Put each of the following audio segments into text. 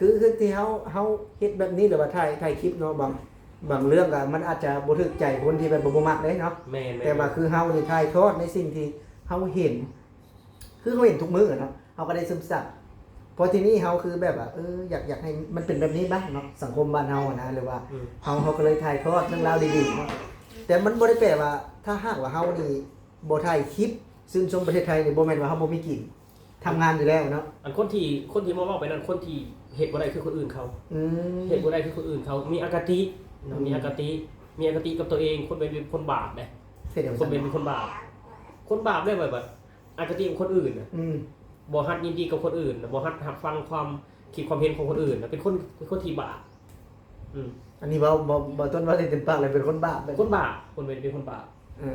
ຄື ຄືທີ່ເຮົາ ເຮົາເຮັດແບບນີ້ ຫຼືວ່າຖ່າຍ ຖ່າຍຄລິບເນາະ ບາງ ບາງເລື່ອງກໍມັນອາດຈະບໍ່ຖືກໃຈຄົນທີ່ແບບບໍ່ ບໍ່ມັກເດ້ເນາະ. ແມ່ນໆໆ. ແຕ່ວ່າຄືເຮົານີ້ຖ່າຍທອດໃນສິ່ງທີ່ເຮົາເຫັນ ຄືເຮົາເຫັນທຸກມື້ເນາະ ເຮົາກໍໄດ້ຊຶມຊັບ. ເພາະທີ່ນີ້ເຮົາຄືແບບວ່າ ເອີ ຢາກ ຢາກໃຫ້ມັນເປັນແບບນີ້ບ້າງເນາະ ສັງຄົມບ້ານເຮົານະ ຫຼືວ່າ ອືມ ເຮົາ ເຮົາກໍເລີຍຖ່າຍທອດເລື່ອງລາວດີໆເນາະ. ແຕ່ມັນບໍ່ໄດ້ແປວ່າ ຖ້າຫາກວ່າເຮົານີ້ບໍ່ຖ່າຍຄລິບຊື່ນຊົມປະເທດໄທນີ້ ບໍ່ແມ່ນວ່າເຮົາບໍ່ມີກິນ ທຳງານຢູ່ແລ້ວເນາະ. ອັນຄົນທີ່ ຄົນທີ່ມາເວົ້າໄປນັ້ນ ຄົນທີ່ເຮັດບໍ່ໄດ້ຄືຄົນອື່ນເຂົາ. ອືມ ເຮັດບໍ່ໄດ້ຄືຄົນອື່ນເຂົາ ມີອະຄະຕິເນາະ. ອືມ ມີອະຄະຕິ ມີອະຄະຕິກັບຕົວເອງ. ຄົນເປັນ ເປັນຄົນບາບເດ້. ເຮັດຫຍັງ? ຄົນເປັນ ເປັນຄົນບາບ ຄົນບາບແລ້ວແບບວ່າ ອະຄະຕິກັບຄົນອື່ນນະ. ອືມ ບໍ່ຮັດຍິນດີກັບຄົນອື່ນນະ ບໍ່ຮັດຮັບຟັງຄວາມຄິດຄວາມເຫັນຂອງຄົນອື່ນນະ ເປັນຄົນ ເປັນຄົນທີ່ບາບ. ອືມ ອັນນີ້ເວົ້າ ເວົ້າ ເວົ້າ ຕົ້ນເວົ້າໄດ້ເຕັມປາກເລີຍ ເປັນຄົນບາບ ເປັນຄົນບາບ ຄົນເປັນ ເປັນຄົນບາບ. ເອີ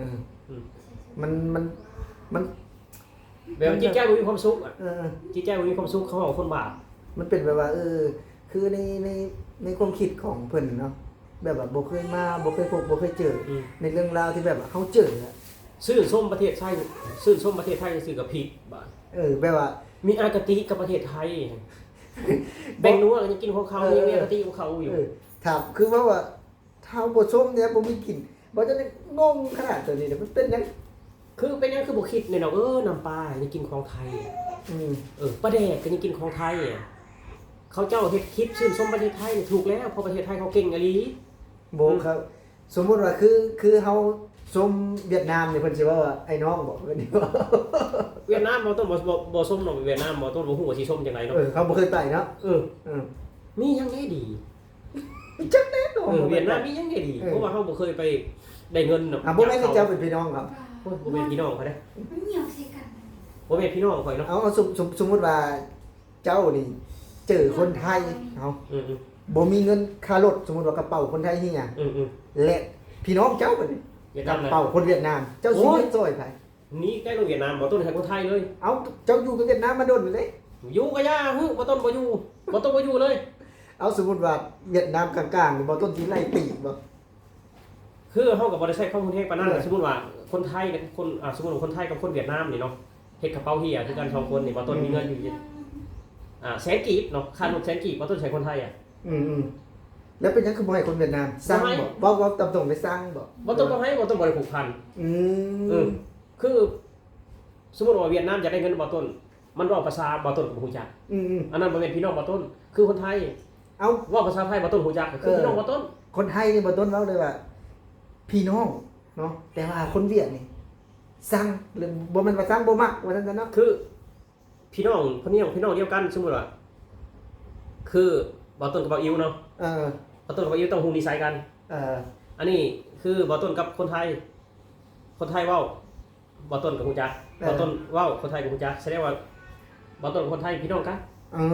ອືມ ມັນ ມັນ ມັນ ແບບວ່າຈິດໃຈບໍ່ມີຄວາມສຸກອະ. ເອີ ຈິດໃຈບໍ່ມີຄວາມສຸກ ເຂົາເວົ້າຄົນບາບ. ມັນເປັນແບບວ່າ ເອີ ຄືໃນ ໃນ ໃນຄວາມຄິດຂອງເພິ່ນເນາະ ແບບວ່າບໍ່ເຄີຍມາ ບໍ່ເຄີຍພົບ ບໍ່ເຄີຍເຈີ ອືມ ໃນເລື່ອງລາວທີ່ແບບວ່າເຮົາເຈີອະ. ຊື່ນຊົມປະເທດໄທ ຊື່ນຊົມປະເທດໄທຊື່ກໍຜິດບາດ. ເອີ ແບບວ່າມີອະຄະຕິກັບປະເທດໄທ ແປ້ງນົວກໍຍັງກິນຂອງເຂົາ ເອີ ຍັງມີອະຄະຕິຂອງເຂົາຢູ່. ເອີ ຖ້າ ຄືເວົ້າວ່າ ຖ້າເຮົາບໍ່ຊົມແດ່ ບໍ່ມີກິນ. ບໍ່ ຈະໄດ້ງົງຂະໜາດໂຕນີ້ນະ ມັນເປັນຫຍັງ? ຄືເປັນຫຍັງຄືບໍ່ຄິດແດ່ເນາະ ເອີ ນ້ຳປາຍັງກິນຂອງໄທ. ອືມ ເອີ ປາແດກກໍຍັງກິນຂອງໄທ. ເຂົາເຈົ້າເຮັດຄລິບຊື່ນຊົມປະເທດໄທນີ້ຖືກແລ້ວ ເພາະປະເທດໄທເຂົາເກັ່ງອີ່ຫຼີ. ບໍ່ ອືມ ເຂົາ ສົມມຸດວ່າ ຄື ຄືເຮົາຊົມຫວຽດນາມນີ້ ເພິ່ນຊິເວົ້າວ່າ ໄອ້ນ້ອງບໍ ເພິ່ນຊິເວົ້າ. ຫວຽດນາມບໍ່ຕ້ອງ ບໍ່ ບໍ່ ບໍ່ຊົມເນາະ ຫວຽດນາມບໍ່ຕ້ອງ ບໍ່ຮູ້ວ່າຊິຊົມຈັ່ງໃດເນາະ. ເອີ ເຂົາບໍ່ເຄີຍໄປເນາະ. ເອີ ເອີ ມີຫຍັງແດ່ດີ? ຈັກແຫຼະເນາະ. ເອີ ຫວຽດນາມມີຫຍັງແດ່ດີ? ເອີ ເພາະວ່າເຮົາບໍ່ເຄີຍໄປໄດ້ເງິນນຳ. ອ່າ ບໍ່ແມ່ນເຈົ້າເປັນພີ່ນ້ອງເຂົາ? ໂອ້ຍ ບໍ່ແມ່ນພີ່ນ້ອງເຂົາເດ້. ມັນຫຍັງໃສ່ກັນ? ບໍ່ແມ່ນພີ່ນ້ອງຂ້ອຍເນາະ. ເອົາ ເອົາ ສົມ ສົມ ສົມມຸດວ່າເຈົ້ານີ້ເຈີຄົນໄທ ເອົາ ອືມໆ ບໍ່ມີເງິນຄ່າລົດ ສົມມຸດວ່າກະເປົາຄົນໄທເຮຍ ອືມໆ ແລະ ພີ່ນ້ອງເຈົ້າບັດນີ້ ຫວຽດນາມນະ ກະເປົາຄົນຫວຽດນາມ ເຈົ້າຊິ ໂອ້ຍ ເງິນຊ່ອຍໃຜ? ໜີໄກລົງຫວຽດນາມ ບໍ່ຕົ້ນໃຫ້ຄົນໄທເລີຍ. ເອົາ ເຈົ້າຢູ່ກັບຫວຽດນາມມາດົນແລ້ວເດ້. ຢູ່ກະຢ່າ ຫື ບໍ່ຕົ້ນບໍ່ຢູ່ ບໍ່ຕ້ອງບໍ່ຢູ່ເລີຍ. ເອົາ ສົມມຸດວ່າຫວຽດນາມກາງໆ ນີ້ ບໍ່ຕົ້ນຊິໄລ່ຕີບໍ່? ຄືເຮົາກໍບໍ່ໄດ້ໃຊ້ຄວາມຮຸນແຮງປານນັ້ນ. ເອີ ສົມມຸດວ່າຄົນໄທກັບຄົນ ອ່າ ສົມມຸດວ່າຄົນໄທກັບຄົນຫວຽດນາມນີ້ເນາະ ເຮັດກະເປົາເຮຍຄືກັນສອງຄົນນີ້ ບໍ່ຕົ້ນມີເງິນຢູ່ ອ່າ ແສນກີບເນາະ ຄ່າລົດແສນກີບ ບໍ່ຕົ້ນໃຊ້ຄົນໄທອະ. ອືມໆ ແລ້ວເປັນຫຍັງຄືບໍ່ໃຫ້ຄົນຫວຽດນາມ? ຊັງບໍ່? ບໍ່ໃຫ້ ເວົ້າ ເວົ້າຕາມຕົງເລີຍ ຊັງບໍ່? ບໍ່ຕ້ອງ ບໍ່ໃຫ້ ບໍ່ຕ້ອງ ບໍ່ໄດ້ຜູກພັນ. ອືມ ເອີ ຄື ສົມມຸດວ່າຫວຽດນາມຢາກໄດ້ເງິນນຳບໍ່ຕົ້ນ ມັນເວົ້າພາສາບໍ່ຕົ້ນກໍບໍ່ຮູ້ຈັກ. ອືມໆ ອັນນັ້ນບໍ່ແມ່ນພີ່ນ້ອງບໍ່ຕົ້ນ ຄືຄົນໄທ. ເອົ້າ ເວົ້າພາສາໄທບໍ່ຕົ້ນຮູ້ຈັກ ຄື ເອີ ພີ່ນ້ອງບໍ່ຕົ້ນ. ຄົນໄທນີ້ບໍ່ຕົ້ນເວົ້າເລີຍວ່າ ພີ່ນ້ອງເນາະ ແຕ່ວ່າຄົນຫວຽດນີ້ຊັງ ຫຼື ບໍ່ແມ່ນວ່າຊັງ ບໍ່ມັກວ່າຊັ້ນຊະເນາະ. ຄື ພີ່ນ້ອງ ພີ່ນ້ອງ ພີ່ນ້ອງດຽວກັນ ສົມມຸດວ່າ ຄືບໍ່ຕົ້ນກັບບ່າວອິວເນາະ. ເອີ ບ່າວຕົ້ນກັບບ່າວອິວຕ້ອງຮູ້ນິໄສກັນ. ເອີ ອັນນີ້ຄືບ່າວຕົ້ນກັບຄົນໄທ ຄົນໄທເວົ້າ ບ່າວຕົ້ນກໍຮູ້ຈັກ. ເອີ ບ່າວຕົ້ນເວົ້າ ຄົນໄທກໍຮູ້ຈັກ ສະແດງວ່າບ່າວຕົ້ນກັບຄົນໄທພີ່ນ້ອງກັນ. ເອີ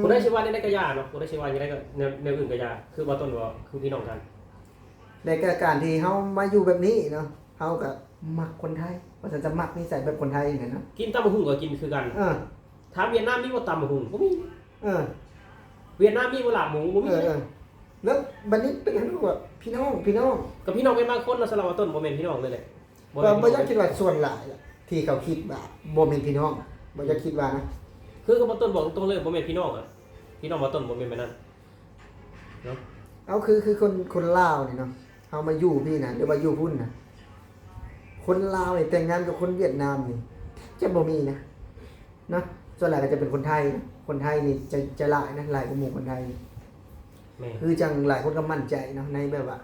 ຜູ້ໃດຊິວ່າແນວໃດກໍຢ່າເນາະ ຜູ້ໃດຊິວ່າຈັ່ງໃດກໍ ແນວ ແນວອື່ນກໍຢ່າ ຄືບ່າວຕົ້ນເວົ້າ ຄືພີ່ນ້ອງກັນ. ແລະກະການທີ່ເຮົາມາຢູ່ແບບນີ້ເນາະ ເຮົາກໍມັກຄົນໄທ ວ່າຊັ້ນ ຈະມັກນິໄສແບບຄົນໄທນີ້ແຫຼະເນາະ. ກິນຕຳບັກຫຸ່ງກໍກິນຄືກັນ. ເອີ ຖາມຫວຽດນາມມີບໍ່ຕຳບັກຫຸ່ງ? ບໍ່ມີ. ເອີ ຫວຽດນາມມີບໍ່ລາບໝູ? ບໍ່ມີ. ເອີ ເອີ ແລ້ວບັດນີ້ເປັນຫຍັງວ່າພີ່ນ້ອງ ພີ່ນ້ອງ ກໍພີ່ນ້ອງເປັນບາງຄົນເນາະ. ສຳລັບບ່າວຕົ້ນບໍ່ແມ່ນພີ່ນ້ອງເລີຍແຫຼະ. ບໍ່ ບໍ່ຢາກຄິດວ່າສ່ວນຫຼາຍທີ່ເຂົາຄິດວ່າບໍ່ແມ່ນພີ່ນ້ອງ ບໍ່ຢາກ ອືມ ຄິດວ່ານະ. ຄື ຄືບ່າວຕົ້ນບອກຕົງໆເລີຍ ບໍ່ແມ່ນພີ່ນ້ອງອະ ພີ່ນ້ອງບ່າວຕົ້ນບໍ່ແມ່ນແບບນັ້ນເນາະ. ເອົາ ຄື ຄືຄົນ ຄົນລາວນີ້ເນາະ ເຮົາມາຢູ່ພີ້ນະ ຫຼືວ່າຢູ່ພຸ້ນນະ ຄົນລາວນີ້ແຕ່ງງານກັບຄົນຫວຽດນາມນີ້ ແທບຈະບໍ່ມີນະ ເນາະ. ສ່ວນຫຼາຍກໍຈະເປັນຄົນໄທນະ ຄົນໄທນີ້ຈະ ຈະຫຼາຍນະ ຫຼາຍກວ່າໝູ່ຄົນໄທນີ້. ແມ່ນ ຄືຈັ່ງຫຼາຍຄົນກໍໝັ້ນໃຈເນາະ ໃນແບບວ່າ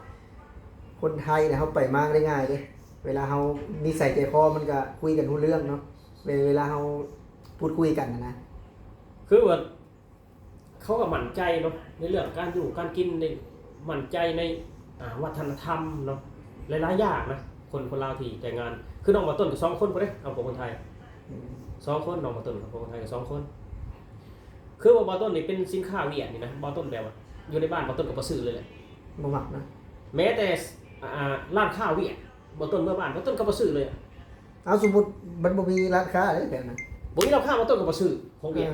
ຄົນໄທນະ ເຮົາໄປມາໄດ້ງ່າຍເດ້. ເວລາເຮົານິໄສໃຈຄໍ ມັນກໍຄຸຍກັນຮູ້ເລື່ອງເນາະ ເວ ເວລາເຮົາພູດຄຸຍກັນນະ. ຄືວ່າ ເຂົາກໍໝັ້ນໃຈເນາະ ໃນເລື່ອງການຢູ່ການກິນ ໃນ ໝັ້ນໃຈໃນ ອ່າ ວັດທະນະທຳເນາະ ຫຼາຍໆຢ່າງນະ. ຄົນ ຄົນລາວທີ່ແຕ່ງງານ ຄືນ້ອງບ່າວຕົ້ນກໍສອງຄົນພຸ້ນເດ້ ເອົາພວກຄົນໄທ ອືມ ສອງຄົນ ນ້ອງບ່າວຕົ້ນກັບພວກຄົນໄທກໍສອງຄົນ. ຄືວ່າບ່າວຕົ້ນນີ້ເປັນສິນຄ້າຫວຽດນີ້ນະ ບ່າວຕົ້ນແບບວ່າ ຢູ່ໃນບ້ານບ່າວຕົ້ນກໍບໍ່ຊື້ເລີຍແຫຼະ ບໍ່ມັກນະ. ແມ້ແຕ່ ອ່າ ຮ້ານຄ້າຫວຽດ ບ່າວຕົ້ນເມືອບ້ານ ບ່າວຕົ້ນກໍບໍ່ຊື້ເລີຍ. ເອົາ ສົມມຸດມັນບໍ່ມີຮ້ານຄ້າເດ້ແຖວນັ້ນ ບໍ່ມີຮ້ານຄ້າ ບ່າວຕົ້ນກໍບໍ່ຊື້ຂອງຫວຽດ. ເອີ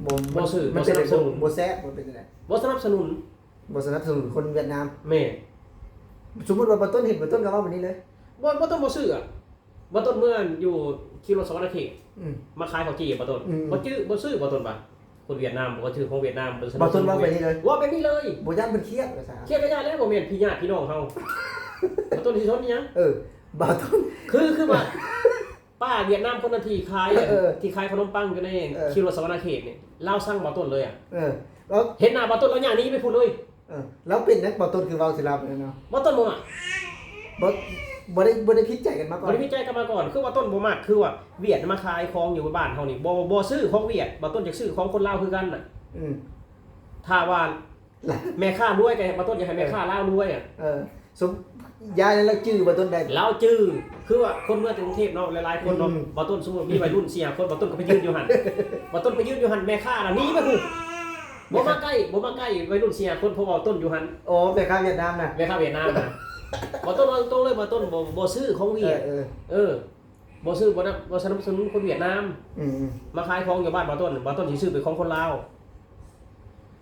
ບໍ່ ບໍ່ຊື້ ມັນເປັນ ບໍ່ສະໜັບສະໜູນ ບໍ່ແຊບ ບໍ່ເປັນຈັ່ງໃດ ບໍ່ສະໜັບສະໜູນ ບໍ່ສະໜັບສະໜູນຄົນຫວຽດນາມ. ແມ່ນ ສົມມຸດວ່າບ່າວຕົ້ນເຫັນ ບ່າວຕົ້ນກໍເວົ້າແບບນີ້ເລີຍ ບໍ່ ບ່າວຕົ້ນບໍ່ຊື້ອະ. ບ່າວຕົ້ນເມືອຢູ່ຂີ່ລົດສະຫວັນນະເຂດ ອືມ ມາຂາຍເຂົ້າຈີ່ ບ່າວຕົ້ນ ອືມ ບໍ່ຈື່ ບໍ່ຊື້ ບ່າວຕົ້ນວ່າ ຄົນຫວຽດນາມ ບໍ່ຖືກຂອງຫວຽດນາມ ບໍ່ສະໜັບສະໜູນ ບ່າວຕົ້ນເວົ້າໄປນີ້ເລີຍ ເວົ້າແບບນີ້ເລີຍ ບໍ່ຢ້ານເພິ່ນຄຽດວ່າຊະ ຄຽດກໍຢ່າແລ້ວ ບໍ່ແມ່ນພີ່ຍາດພີ່ນ້ອງເຮົາ ບ່າວຕົ້ນຊິຊົນຫຍັງ ເອີ ບ່າວຕົ້ນ ຄື ຄືວ່າ ປ້າຫວຽດນາມຄົນນັ້ນທີ່ຂາຍ ເອີ ທີ່ຂາຍຂະໜົມປັງຢູ່ໃນ ເອີ ຄິວລົດສະຫວັນນະເຂດນີ້ ລາວຊັງບ່າວຕົ້ນເລີຍອະ ເອີ ເຫັນໜ້າບ່າວຕົ້ນລາວຍ່າງໜີໄປພຸ້ນເລີຍ ເອີ ລາວເປັນຫຍັງ ບ່າວຕົ້ນຄືເວົ້າຊິລາວເນາະ ບ່າວຕົ້ນບໍ່ມັກ ບໍ່ ບໍ່ໄດ້ ບໍ່ໄດ້ຜິດໃຈກັນມາກ່ອນ ບໍ່ໄດ້ຜິດໃຈກັນມາກ່ອນ ຄືບ່າວຕົ້ນບໍ່ມັກ ຄືວ່າຫວຽດມາຂາຍຂອງຢູ່ບ້ານເຮົານີ້ ບໍ່ ບໍ່ຊື້ຂອງຫວຽດ ບ່າວຕົ້ນຢາກຊື້ຂອງຄົນລາວຄືກັນນະ ອືມ ຖ້າວ່າ ແມ່ຄ້າລວຍກໍ ບ່າວຕົ້ນຢາກໃຫ້ແມ່ຄ້າລາວລວຍອະ ເອີ ສົມ ຢາຍລາວຈື່ບ່າວຕົ້ນໄດ້ ລາວຈື່ ຄືວ່າຄົນເມືອແຕ່ກຸງເທບເນາະ ຫຼາຍໆຄົນເນາະ ອືມ ບ່າວຕົ້ນ ສົມມຸດມີໄວລຸ້ນສີ່ຫ້າຄົນ ບ່າວຕົ້ນກໍໄປຢືນຢູ່ຫັ້ນ ບ່າວຕົ້ນໄປຢືນຢູ່ຫັ້ນ ແມ່ຄ້າລະໜີໄປພຸ້ນ ບໍ່ມາໃກ້ ບໍ່ມາໃກ້ໄວລຸ້ນສີ່ຫ້າຄົນ ເພາະວ່າບ່າວຕົ້ນຢູ່ຫັ້ນ ອໍ ແມ່ຄ້າຫວຽດນາມນະ ແມ່ຄ້າຫວຽດນາມນະ ບ່າວຕົ້ນເວົ້າຕົງໆເລີຍ ບ່າວຕົ້ນບໍ່ ບໍ່ຊື້ຂອງຫວຽດ ເອີ ເອີ ເອີ ບໍ່ຊື້ ບໍ່ນຳ ບໍ່ສະໜັບສະໜູນຄົນຫວຽດນາມ ອືມໆ ມາຂາຍຂອງຢູ່ບ້ານບ່າວຕົ້ນ ບ່າວຕົ້ນຊິຊື້ເປັນຂອງຄົນລາວ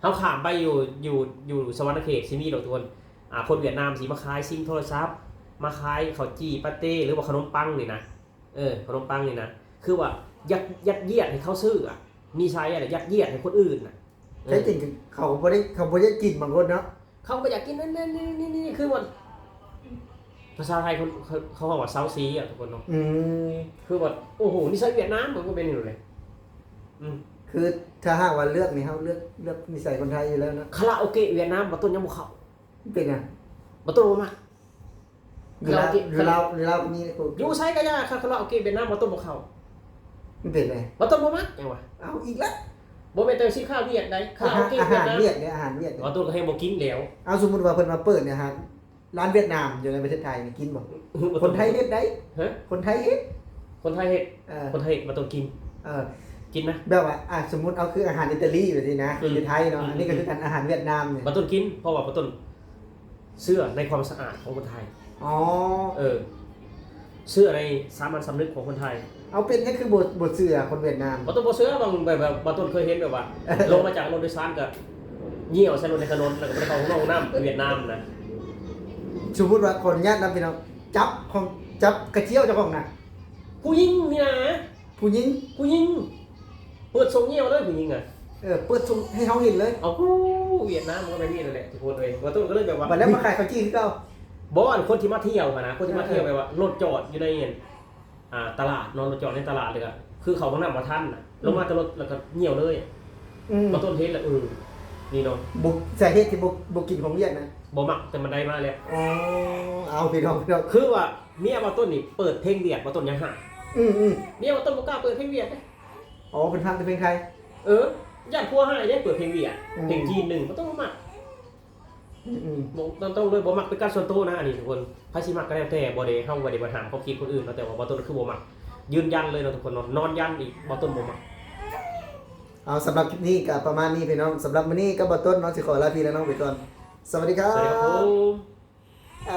ເຮົາຂ້າມໄປຢູ່ ຢູ່ ຢູ່ສະຫວັນນະເຂດ ຊິມີດອກທຸກຄົນ ອ່າ ຄົນຫວຽດນາມຊິມາຂາຍຊິງໂທລະສັບ ມາຂາຍເຂົ້າຈີ່ປາເຕ້ ຫຼືວ່າຂະໜົມປັງນີ້ນະ ເອີ ຂະໜົມປັງນີ້ນະ ຄືວ່າຍັດ ຍັດຢຽດໃຫ້ເຂົາຊື້ອະ ນິໄສອະ ຍັດຢຽດໃຫ້ຄົນອື່ນນະ ແທ້ຈິງເຂົາບໍ່ໄດ້ ເຂົາບໍ່ໄດ້ກິນ ບາງຄົນເນາະ ເຂົາກໍຢາກກິນນັ້ນ ນັ້ນ ນີ້ ນີ້ ຄືວ່າ ພາສາໄທເຂົາ ເຂົາ ເຂົາເວົ້າວ່າເຊົາຊີອະທຸກຄົນເນາະ ອືມ ຄືວ່າ ໂອ້ໂຫ ນິໄສຫວຽດນາມ ມັນກໍເປັນຢູ່ແຫຼະ ອືມ ຄືຖ້າຫາກວ່າເລືອກນີ້ ເຮົາເລືອກ ເລືອກນິໄສຄົນໄທຢູ່ແລ້ວເນາະ ຄາຣາໂອເກະຫວຽດນາມ ບ່າວຕົ້ນຍັງບໍ່ເຂົ້າ ເປັນຫຍັງ? ບ່າວຕົ້ນບໍ່ມັກ ຢູ່ລາວ ຄາຣາໂອເກະ ຢູ່ລາວ ຢູ່ລາວກໍມີ ຢູ່ໃສກໍຢ່າ ຄາຣາໂອເກະຫວຽດນາມ ບ່າວຕົ້ນບໍ່ເຂົ້າ ມັນເປັນຫຍັງ? ບ່າວຕົ້ນບໍ່ມັກ ຫຍັງວະ ເອົາອີກລະ ບໍ່ແມ່ນແຕ່ສິນຄ້າຫວຽດໃດ ຄາຣາໂອເກະຫວຽດນາມ ອາຫານຫວຽດເດ້ ອາຫານຫວຽດເດ້ ບ່າວຕົ້ນກໍແຮງບໍ່ກິນແລ້ວ ເອົາ ສົມມຸດວ່າເພິ່ນມາເປີດ ອາຫານ ຮ້ານຫວຽດນາມຢູ່ໃນປະເທດໄທນີ້ກິນບໍ່? ບໍ່ຕ້ອງ ຄົນໄທເຮັດໄດ໋ ຮະ? ຄົນໄທເຮັດ ຄົນໄທເຮັດ ເອີ ຄົນໄທເຮັດບໍ່ຕ້ອງກິນ ເອີ ກິນນະ ແບບວ່າ ອ່າ ສົມມຸດເອົາຄືອາຫານອີຕາລີແບບນີ້ນະ ອືມ ຢູ່ໄທເນາະ ອືມ ອັນນີ້ກໍຄືກັນ ອາຫານຫວຽດນາມນີ້ ບໍ່ຕ້ອງກິນ ເພາະວ່າບໍ່ຕ້ອງເຊື່ອໃນຄວາມສະອາດຂອງຄົນໄທ ອໍ ເອີ ເຊື່ອໃນສາມັນສຳນຶກຂອງຄົນໄທ ເອົາ ເປັນຫຍັງຄືບໍ່ ບໍ່ເຊື່ອຄົນຫວຽດນາມ? ບໍ່ຕ້ອງບໍ່ເຊື່ອ ບາງ ແບບ ແບບ ບາງຄົນເຄີຍເຫັນແບບວ່າ ລົງມາຈາກລົດໂດຍສານກໍຍ່ຽວໃສ່ລົດໃນຖະໜົນ ແລ້ວກໍບໍ່ໄດ້ເຂົ້າຫ້ອງນ້ຳຫວຽດນາມນະ ສົມມຸດວ່າ ຂໍອະນຸຍາດນຳພີ່ນ້ອງ ຈັບຂອງ ຈັບກະຈຽວເຈົ້າຂອງນະ ຜູ້ຍິງນີ້ນະ ຜູ້ຍິງ ຜູ້ຍິງ ເປີດຊົງຍ່ຽວເລີຍຜູ້ຍິງອະ ເອີ ເປີດຊົງໃຫ້ເຮົາເຫັນເລີຍ ເອົາ ຫວຽດນາມມັນກໍແບບນີ້ແຫຼະທຸກຄົນເອີຍ ບ່າວຕົ້ນກໍເລີຍແບບວ່າ ບັດແລ້ວມາຂາຍເຂົ້າຈີ່ຄືເກົ່າ ບໍ່ ອັນຄົນທີ່ມາທ່ຽວຫັ້ນນະ ຄົນທີ່ມາທ່ຽວແບບວ່າລົດຈອດຢູ່ໃນ ອ່າ ຕະຫຼາດເນາະ ລົດຈອດໃນຕະຫຼາດ ແລ້ວກໍຄືເຂົ້າຫ້ອງນ້ຳບໍ່ທັນນະ ອືມ ລົງມາແຕ່ລົດແລ້ວກໍຍ່ຽວເລີຍ ອືມ ບ່າວຕົ້ນເຫັນແລ້ວ ເອີ ນີ້ເນາະ ບໍ່ ສາເຫດທີ່ບໍ່ ບໍ່ກິນຂອງຫວຽດນະ ບໍ່ມັກ ແຕ່ມັນໄດ້ມາແລ້ວ ອໍ ເອົາ ພີ່ນ້ອງ ພີ່ນ້ອງ ຄືວ່າເມຍບ່າວຕົ້ນນີ້ເປີດເພງຫວຽດ ບ່າວຕົ້ນຍັງຫ້າມ ອືມໆ ເມຍບ່າວຕົ້ນບໍ່ກ້າເປີດເພງຫວຽດເດ້ ອໍ ເພິ່ນຟັງແຕ່ເພງໄທ ເອີ ຢ້ານຜົວຮ້າຍເດ້ ເປີດເພງຫວຽດ ອືມ ເພງຈີນໜຶ່ງ ບໍ່ຕ້ອງມາມັກ ອືມໆ ບໍ່ຕ້ອງເລີຍ ບໍ່ມັກເປັນການສ່ວນໂຕນະ ອັນນີ້ທຸກຄົນ ໃຜຊິມັກກໍແລ້ວແຕ່ ບໍ່ໄດ້ ເຮົາບໍ່ໄດ້ມາຫ້າມຄວາມຄິດຄົນອື່ນເນາະ ແຕ່ວ່າບ່າວຕົ້ນຄືບໍ່ມັກ ຢືນຢັນເລີຍເນາະທຸກຄົນເນາະ ນອນຢັນອີກ ບ່າວຕົ້ນບໍ່ມັກ ເອົາ ສຳລັບຄລິບນີ້ກໍປະມານນີ້ພີ່ນ້ອງ ສຳລັບມື້ນີ້ກັບບ່າວຕົ້ນເນາະ ຊິຂໍລາພີ່ລານ້ອງໄປກ່ອນ ສະຫວັດດີຄັບ ສະຫວັດດີຄັບ